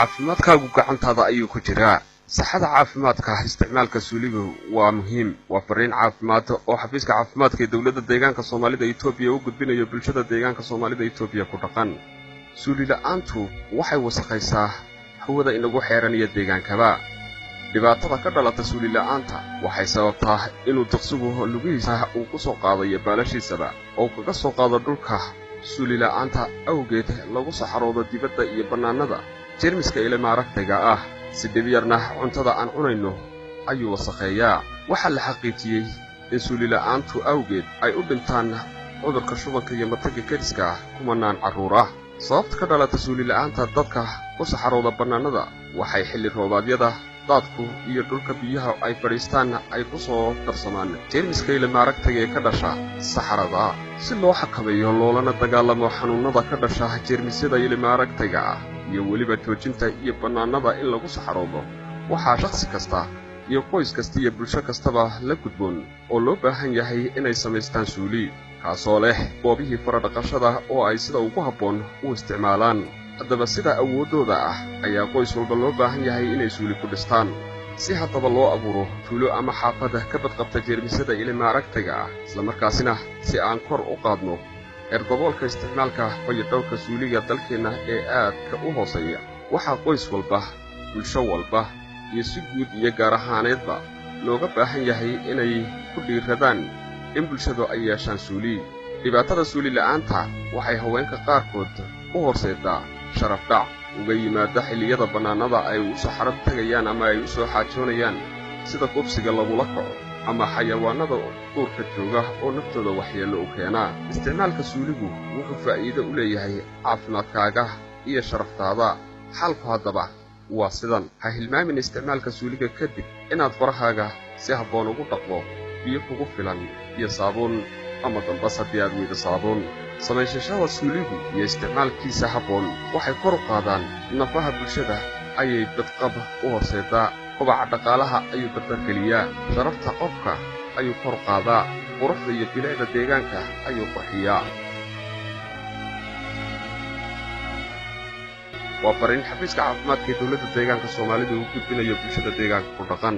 Caafimaadkaagu gacantaada ayuu ku jiraa. Saxada caafimaadka, isticmaalka suuligu waa muhiim. Waa fariin caafimaad oo xafiiska caafimaadka ee dowladda deegaanka Soomaalida Itoobiya u gudbinayo bulshada deegaanka Soomaalida Itoobiya ku dhaqan. Suuli la'aantu waxay wasakhaysaa hawada inagu xeeran iyo deegaankaba. Dhibaatada ka dhalata suuli la'aanta waxay sababtaa inuu duqsigu lugihiisa uu ku soo qaadayo baalashiisaba oo kaga soo qaado dhulka. Suuli la'aanta awgeed lagu saxaroodo dibadda iyo bannaanada jeermiska ilmaaragtayga ah, si dhib yarna cuntada aan cunayno ayuu wasakheeyaa. Waxaa la xaqiijiyey in suuli la'aantu awgeed ay u dhintaan cudurka shubanka iyo matagga keriska ah kumanaan carruur ah. Sababta ka dhalata suuli la'aanta, dadka ku saxarooda bannaanada waxay xilli roobaadyada daadku iyo dhulka biyaha ay fadhiistaan ay ku soo darsamaan jeermiska ilmaaragtayga ee ka dhasha saxarada. Si loo xakameeyo loolana dagaalamo xanuunnada ka dhasha jeermisyada ilmaaragtayga ah iyo weliba joojinta iyo bannaanada in lagu saxaroodo, waxaa shakhsi kasta iyo qoys kasta iyo bulsho kastaba la gudboon oo loo baahan yahay inay samaystaan suuli kaasoo leh goobihii faradhaqashada oo ay sida ugu habboon u isticmaalaan. Haddaba sida awooddooda ah ayaa qoys walba loo baahan yahay inay suuli ku dhistaan. Si haddaba loo abuuro tuulo ama xaafada ka badqabta jeermisyada ilmaaragtayga ah, islamarkaasina si aan kor u qaadno erdaboolka isticmaalka fayadhowrka suuliga dalkeenna ee aadka u hooseeya, waxaa qoys walba, bulsho walba iyo si guud iyo gaar ahaaneedba looga baahan yahay inay ku dhiiradaan in bulshadu ay yeeshaan suuli. Dhibaatada suuli la'aanta waxay haweenka qaarkood u horseedaa sharaf dhac uga yimaada xilliyada bannaanada ay u saxaro tagayaan ama ay u soo xaajoonayaan, sida kufsiga lagula kaco ama xayawaannada duurka jooga oo naftooda waxyeello u keenaa. Isticmaalka suuligu wuxuu faa'iido u leeyahay caafimaadkaaga iyo sharaftaada. Xalku haddaba waa sidan: ha hilmaamin isticmaalka suuliga kadib inaad farahaaga si habboon ugu dhaqdo biyo kugu filan iyo saabuun ama dambas haddii aad weydo saabuun. Samaysashada suuligu iyo isticmaalkiisa habboon waxay kor u qaadaan nafaha bulshada, ayay badqab u horseedaa, kobaca dhaqaalaha ayuu dardargeliyaa, sharafta qofka ayuu kor u qaadaa, quruxda iyo bilicda deegaanka ayuu qurxiyaa. Waa fariin xafiiska caafimaadka ee dowladda deegaanka Soomaalida uu gudbinayo bulshada deegaanka ku dhaqan.